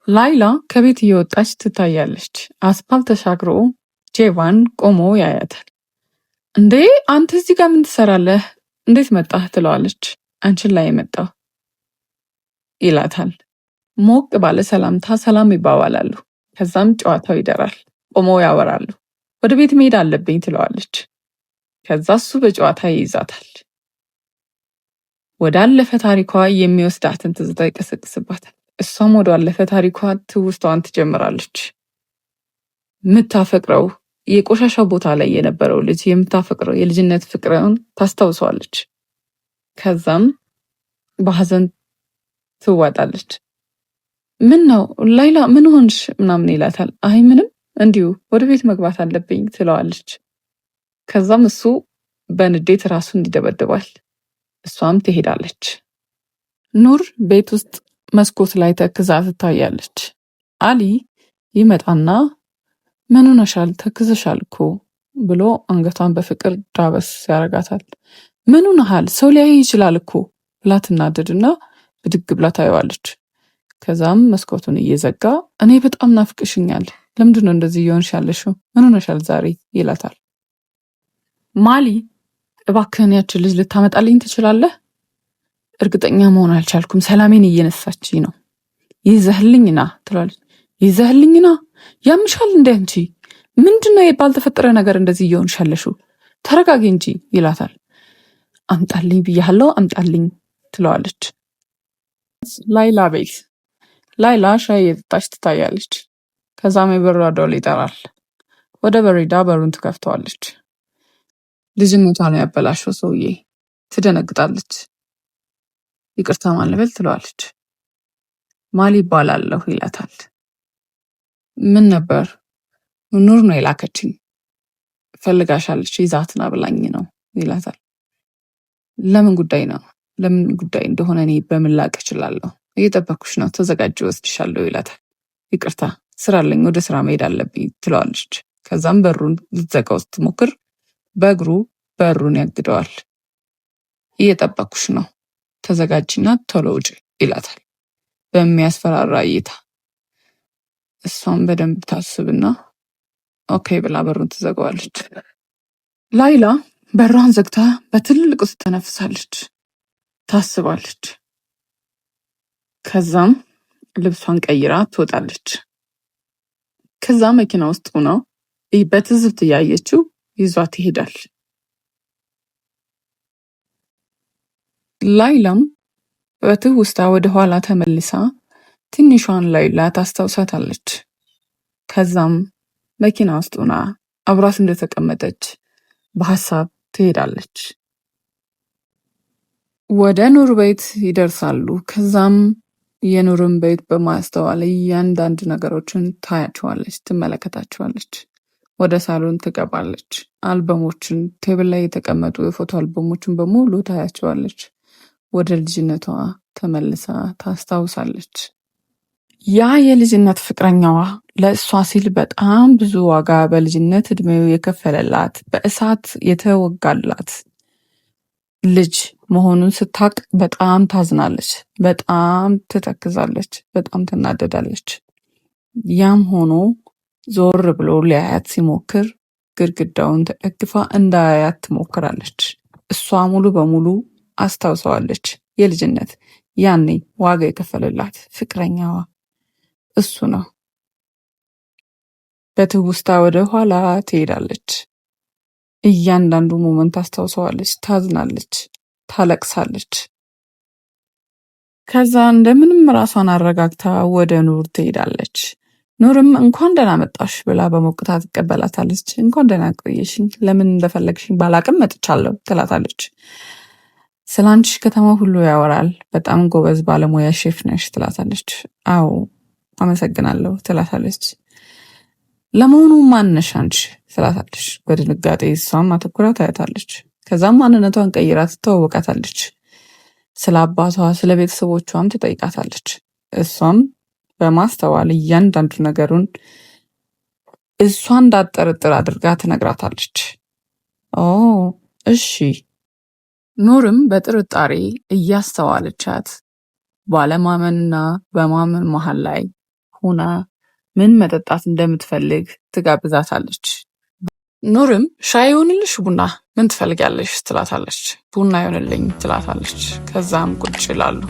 ላይላ ከቤት እየወጣች ትታያለች። አስፓልት ተሻግሮ ጄቫን ቆሞ ያያታል። እንዴ አንተ እዚህ ጋር ምን ትሰራለህ? እንዴት መጣህ? ትለዋለች። አንቺን ላይ የመጣው ይላታል። ሞቅ ባለ ሰላምታ ሰላም ይባባላሉ። ከዛም ጨዋታው ይደራል። ቆመው ያወራሉ። ወደ ቤት መሄድ አለብኝ ትለዋለች። ከዛ እሱ በጨዋታ ይይዛታል። ወዳለፈ ታሪኳ የሚወስዳትን ትዝታ ይቀሰቅስባታል። እሷም ወዳለፈ ታሪኳ ትውስታዋን ትጀምራለች። የምታፈቅረው የቆሻሻው ቦታ ላይ የነበረው ልጅ የምታፈቅረው የልጅነት ፍቅርን ታስታውሰዋለች። ከዛም በሀዘን ትዋጣለች። ምን ነው ላይላ ምን ሆንሽ ምናምን ይላታል። አይ ምንም እንዲሁ ወደ ቤት መግባት አለብኝ ትለዋለች። ከዛም እሱ በንዴት ራሱን ይደበድባል። እሷም ትሄዳለች። ኑር ቤት ውስጥ መስኮት ላይ ተክዛ ትታያለች። አሊ ይመጣና ምን ሆነሻል? ተክዘሻል እኮ ብሎ አንገቷን በፍቅር ዳበስ ያደርጋታል። ምን ሆነሃል? ሰው ሊያይ ይችላል እኮ ብላ ትናደድና ብድግ ብላ ታየዋለች። ከዛም መስኮቱን እየዘጋ እኔ በጣም ናፍቅሽኛል፣ ለምንድን ነው እንደዚህ እየሆንሽ ያለሽው? ምን ሆነሻል ዛሬ ይላታል። ማሊ እባክህን ያችን ልጅ ልታመጣልኝ ትችላለህ? እርግጠኛ መሆን አልቻልኩም። ሰላሜን እየነሳች ነው። ይዘህልኝ ና ትላለች። ይዘህልኝ ና ያምሻል እንደ አንቺ ምንድነው ባልተፈጠረ ነገር እንደዚህ እየሆንሽ ያለሽው? ተረጋጊ እንጂ ይላታል። አምጣልኝ ብያለሁ፣ አምጣልኝ ትለዋለች። ላይላ ቤት ላይላ ሻይ እየጠጣች ትታያለች። ከዛም የበሯ ደወል ይጠራል። ወደ በሬዳ በሩን ትከፍተዋለች። ልጅነቷ ነው ያበላሸው ሰውዬ። ትደነግጣለች። ይቅርታ ማን ትለዋለች። ማሊ ይባላለሁ ይላታል። ምን ነበር? ኑር ነው የላከችኝ፣ ፈልጋሻለች፣ ይዛትና ብላኝ ነው ይላታል። ለምን ጉዳይ ነው? ለምን ጉዳይ እንደሆነ እኔ በምን ላቅ እችላለሁ? እየጠበኩሽ ነው፣ ተዘጋጅ፣ ወስድሻለሁ ይላታል። ይቅርታ ስራ አለኝ፣ ወደ ስራ መሄድ አለብኝ ትለዋለች። ከዛም በሩን ልትዘጋው ስትሞክር በእግሩ በሩን ያግደዋል። እየጠበኩሽ ነው፣ ተዘጋጅና ቶሎ ውጭ ይላታል በሚያስፈራራ እይታ። እሷም በደንብ ታስብና okay ብላ በሩን ትዘጋዋለች። ላይላ በሯን ዘግታ በትልቁ ትተነፍሳለች፣ ታስባለች። ከዛም ልብሷን ቀይራ ትወጣለች። ከዛ መኪና ውስጥ ሆነው በትዝብት እያየችው ይዟት ይሄዳል። ላይላም በትውስታ ወደ ኋላ ተመልሳ ትንሿን ላይላ ታስታውሳታለች። ከዛም መኪና ውስጥ ሆና አብሯት እንደተቀመጠች በሀሳብ ትሄዳለች። ወደ ኑር ቤት ይደርሳሉ። ከዛም የኑርን ቤት በማስተዋል እያንዳንድ ነገሮችን ታያቸዋለች፣ ትመለከታቸዋለች። ወደ ሳሎን ትገባለች። አልበሞችን፣ table ላይ የተቀመጡ የፎቶ አልበሞችን በሙሉ ታያቸዋለች። ወደ ልጅነቷ ተመልሳ ታስታውሳለች። ያ የልጅነት ፍቅረኛዋ ለእሷ ሲል በጣም ብዙ ዋጋ በልጅነት እድሜው የከፈለላት በእሳት የተወጋላት ልጅ መሆኑን ስታቅ በጣም ታዝናለች፣ በጣም ትተክዛለች፣ በጣም ትናደዳለች። ያም ሆኖ ዞር ብሎ ሊያያት ሲሞክር ግድግዳውን ተደግፋ እንዳያያት ትሞክራለች። እሷ ሙሉ በሙሉ አስታውሰዋለች። የልጅነት ያኔ ዋጋ የከፈለላት ፍቅረኛዋ እሱ ነው። በትውስታ ወደ ኋላ ትሄዳለች። እያንዳንዱ moment ታስታውሰዋለች፣ ታዝናለች፣ ታለቅሳለች። ከዛ እንደምንም ራሷን አረጋግታ ወደ ኑር ትሄዳለች። ኑርም እንኳን ደህና መጣሽ ብላ በሞቅታ ትቀበላታለች። እንኳን ደህና ቆየሽኝ፣ ለምን እንደፈለግሽኝ ባላቅም መጥቻለሁ ትላታለች። ስለ አንቺ ከተማ ሁሉ ያወራል፣ በጣም ጎበዝ ባለሙያ ሼፍ ነሽ ትላታለች። አዎ አመሰግናለሁ ትላታለች። ለመሆኑ ማንነሽ አንቺ ትላታለች። በድንጋጤ እሷም አተኩራ ታያታለች። ከዛም ማንነቷን ቀይራ ትተዋወቃታለች። ስለ አባቷ ስለ ቤተሰቦቿም ትጠይቃታለች። እሷም በማስተዋል እያንዳንዱ ነገሩን እሷ እንዳትጠረጥር አድርጋ ትነግራታለች። ኦ እሺ። ኑርም በጥርጣሬ እያስተዋለቻት ባለማመንና በማመን መሀል ላይ ሆና ምን መጠጣት እንደምትፈልግ ትጋብዛታለች። ኑርም ሻይ ይሁንልሽ ቡና ምን ትፈልጊያለሽ ትላታለች። ቡና ይሁንልኝ ትላታለች። ከዛም ቁጭ ይላሉ።